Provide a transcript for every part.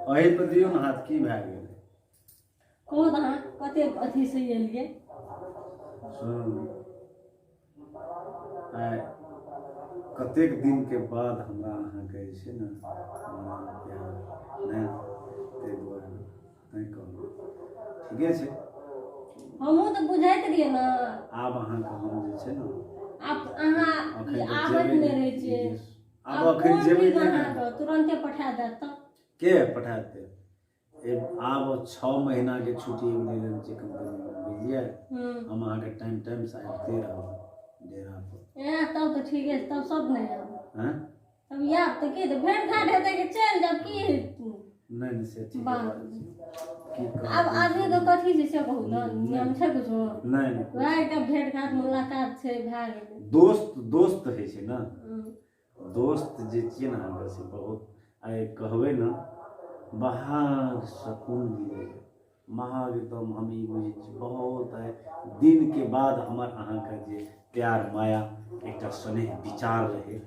एहि पर दियौ ने हाथ की भए गेलै कहू तऽ अहाँ कते अथी से एलियै सुनू आइ कतेक दिनके बाद हमरा अहाँके जे छै ने प्यार नहि ताहि दुआरे तैँ कहलहुँ ठीके छै हमहूँ तऽ बुझैत रहियै ने आब अहाँके हम जे छै ने आब अहाँ अखन तऽ आबैत जेबै नहि रहै छियै आब अखन जेबै नहि ने अहाँके तुरन्ते पठा देत तऽ के पठा देत आब 6 महीना के छुट्टी मिलल छै कंपनी में बुझलियै हम अहाँके टाइम टाइम से आबिते रहब डेरा पर ए तब तऽ ठीके छै तब सब नहि आब हैं तब आयब तऽ की तऽ भेंट घाट हेतै कि चलि जायब की नहि नहि से ठीक बात की कहब आब आदमी के कथी छै से कहू ने नियम छै कुछो नहि नहि वएह एकटा भेंट घाट मुलाकात छै भए गेलै दोस्त दोस्त होइ छै ने दोस्त जे छियै ने अहाँके से बहुत आइ कहबै ने महाग सकून मिलैए महाग एकदम हम ई बुझै छी बहुत आइ दिनके बाद हमर अहाँके जे प्यार माया एकटा स्नेह विचार रहै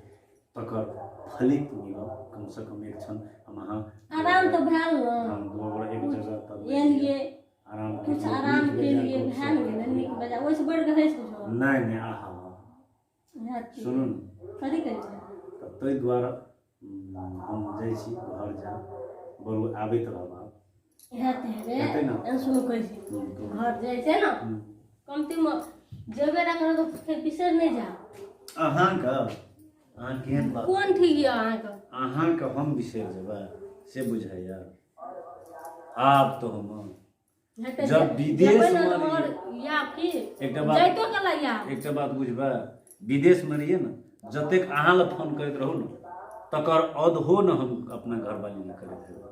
तकर फलित मिलल कमसँ कम एक क्षण हम अहाँ आराम तऽ भेल ने हम दू गोरा एक जगह तब एलियै आराम कुछ आराम केलियै भए ने गेलै नीक बेजाय ओहिसँ बढ़ि कऽ होइ छै कुछो नहि नहि आहा सुनू ने कथी कहै छै तऽ ताहि दुआरे हम जाइ छी घर जायब बरू आबैत रहब आब हेतै रे हेतै ने एहन सुनू कहै छी घर जाइ छै ने कमतीमे जेबे ना करब तऽ फेर बिसरि नहि जायब अहाँके अहाँ केहन बात कोन ठीक यऽ अहाँके अहाँके हम बिसरि जेबै से बुझाइया आब तऽ हम जब विदेश में एकटा बात एकटा बात बुझबै विदेशमे रहियै ने जतेक अहाँ लग फोन करैत रहू ने तकर अधहो ने हम अपना घरवाली लग करैत हेबै।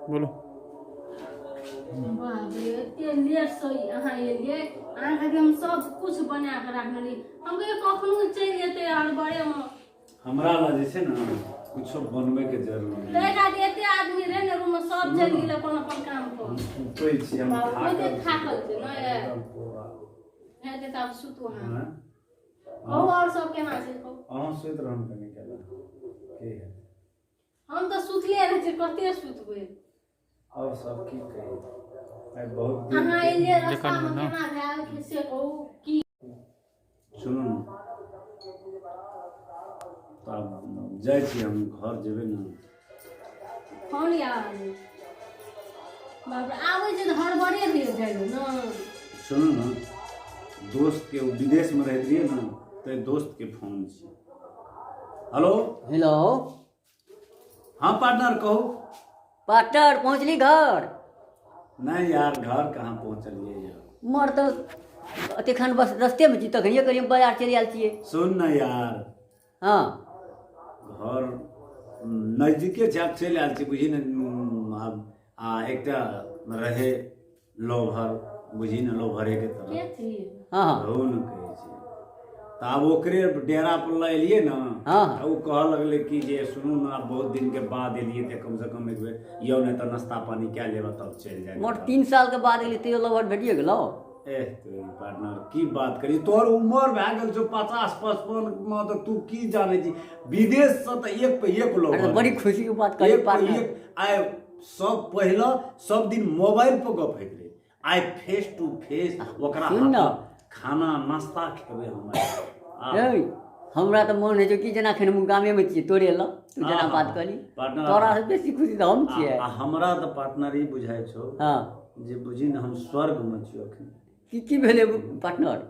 बोलो। बाप रे, एते लेट से अहाँ एलियै। अहाँके हम सब कुछ बना के राखने रहियै। हम कहियै कखनो चलि जेतै हड़बड़े मे। हमरा लग जे छै ने कुछो बनबै के जरूरी नहि। ताहि खातिर एते आदमी रहै ने रूम मे, सब चलि गेलै अपन अपन काम पर। हम सुतै छी, हम बाबू, थाकल कते थाकल छै ने, ए। एकदम पूरा। हेतै तऽ आब सुतू अहाँ। हँ? कहू आओर सब केना छै कहू। अहाँ सुति रहू कनि काल। की हेतै? हम तऽ सुतले रहै छियै, कते सुतबै? आओर सब की कही, आइ बहुत दिन अहाँ के- एलियै रास्ता मे जखन ने। केना भेल से कहू की? सुनू ने तऽ आब जाइ छी हम घर जेबै ने। फोन यार बाप रे, आबै छै तऽ हड़बड़े रहि जाइ ने। सुनू ने, दोस्तके ओ विदेशमे रहैत रहियै ने ताहि दोस्तके फोन छै। हेलो। हेलो। हाँ पार्टनर कहू। पार्टनर पहुँचली घर? नहीं यार, घर कहाँ पहुँचलियै यार। मर तऽ एखन बस रस्तेमे छी, तखनिए करियै बाजार चलि आयल छियै। सुन ने यार। हाँ। घर नजदीके छै, आब चलि आयल छी बुझी ने। आब आ एकटा रहे लोभर बुझी ने, लोभरेके तरह। के छी? हाँ हाँ। रहू ने कहै छै तऽ आब ओकरे डेरा पर लऽ एलियै ने। हाँ। तऽ ओ कहऽ लगलै कि जे सुनू ने, आब बहुत दिनके बाद एलियै तऽ कमसँ कम एक बेर यौ नहि तऽ नाश्ता पानी कए लेब तब चलि जायब। मोट 3 सालके बाद एलियै तैयो लोभर भेटिए गेलौ? एह तोरी पार्टनर, की बात करी, तोहर उमर भए गेल छौ 50-55 मे, तऽ तू की जानै छी विदेशसँ तऽ एक पे एक लोग। अरे बड़ी खुशी के बात कही एक पे पार्टनर। एक। आइ सब पहिले सब दिन मोबाइल पर गप होइत रहे, आइ फेस टू फेस ओकरा सुन ने। हाथक खाना नाश्ता खेबै हम आइ। आ, ए, हमरा तऽ मोन होइ छै कि जेना एखन हम गामेमे छियै तोरे लग, तू जेना हाँ, बात कहली पार्टनर। तोरा से बेसी खुशी तऽ हम छियै। आ हमरा तऽ पार्टनर ई बुझाइ छौ हाँ। जे बुझी ने हम स्वर्ग मे छियौ अखन। की की भेलै पार्टनर?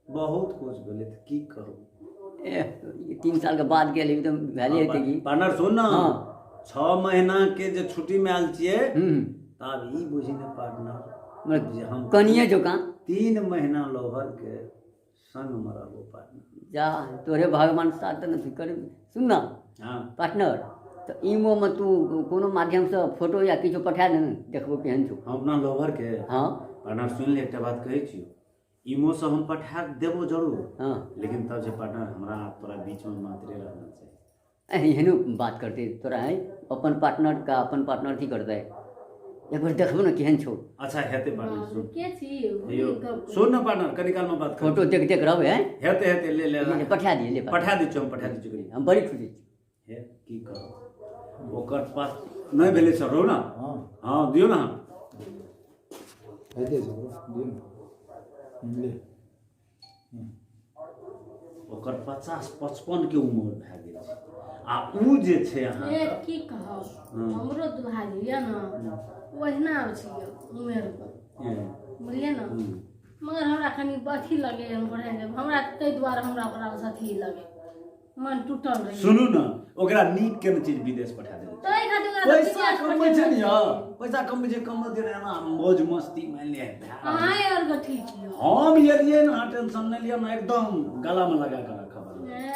बहुत कुछ भेलै तऽ की कहू। ए, 3 साल के बाद गेल हेबी तऽ भेले हेतै की? पार्टनर सुन ने। हाँ। 6 महीना के जे छुट्टी में आयल छियै हम्म। तब ई बुझी ने पार्टनर मतलब जे हम कनिये जोका 3 महीना लोभर के संग में रहबो पार्टनर। जा तोरे भगवान साथ देने तू कर। सुन ना। हाँ। पार्टनर तऽ ईमो मे तू कोनो माध्यम से फोटो या किछो पठा दे ने, देखबो केहन छौ। हम अपना लोभर के? हाँ। पार्टनर सुन ले, एकटा बात कहै छियौ, ईमो से हम पठा देबो जरूर। हाँ। लेकिन तब जे पार्टनर हमरा आ तोरा बीच में मात्रे रहना चाही। एहनो बात करते तोरा है अपन पार्टनर का अपन पार्टनर की करते, एक बेर देखबो ने केहन छौ। अच्छा हेतै पार्टनर सुन। के छी? हेयौ सुन ने पार्टनर, कनी काल में बात कर। फोटो देख देख रहबै हैं। हेतै हेतै, ले ले। ले, पठा दिए ले। पठा दै छियौ हम, पठा दै छियौ कनी। हम बड़ी खुशी छी। हे की कहब, ओकर पास नहि भेलै सर रहू ने। हँ। हँ, दियौ ने। हेतै सर, दियौ ने, ले। ओकर 50-55 के उमर भए गेल छै आ उ जे छै ए अहाँके की कहब, हमरो दुल्हा जे यऽ ने, ओहिना छै यऽ उमेर पर, बुझलियै ने? मगर हमरा कनि अथी लगैए, हम बढ़ा देब हमरा, ताहि दुआरे हमरा ओकरासँ अथी लगै, मन टूटल रहै। सुनू ने, ओकरा नीक केने चीज विदेश पठा देबै। ताहि खातिर ओकरा पैसा विदेश कमबै छै ने पठेबै। यौ, पैसा कमबै छै, कमबै छै एना मौज मस्ती मानि लिअ भए रहल। अहाँ आरके ठीक यऽ। हम एलियै ने, अहाँ टेंशन नहि लिअ ने, एकदम गलामे लगा कऽ राखब।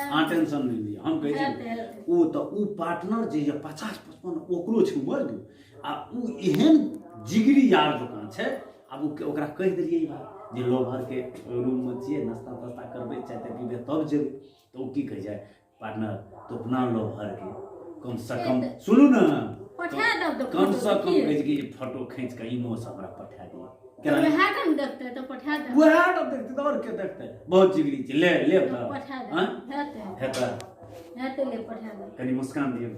अहाँ टेंशन नहि लिअ, हम कहै छी। हेतै, हेतै। ओ तऽ ओ पार्टनर जे यऽ, 50-55 ओकरो छै उमर गो, आ ओ एहन जिगरी यार जकाँ छै। आब ओ ओकरा कहि देलियै ई बात जे लोभरके रूममे छियै, नाश्ता तास्ता करबै, चाय ताय पीबै, तब जेबै। तऽ ओ की कहै छै, पार्टनर तो अपना लोभरके कम से कम, सुनू ने, पठा देब तऽ कम से फोटो कम की? कहै छै कि जे फोटो खींच कऽ इमो से हमरा पठा दिअ। केना? वएह के ने देखतै तऽ पठा देब। वएह ने देखतै तऽ आओर के देखतै? बहुत जिगरी छै। ले लेब तऽ पठा देब। आँय? हेतै। हेतै। हेतै, ले, पठा देब। कनि मुस्कान दियौ।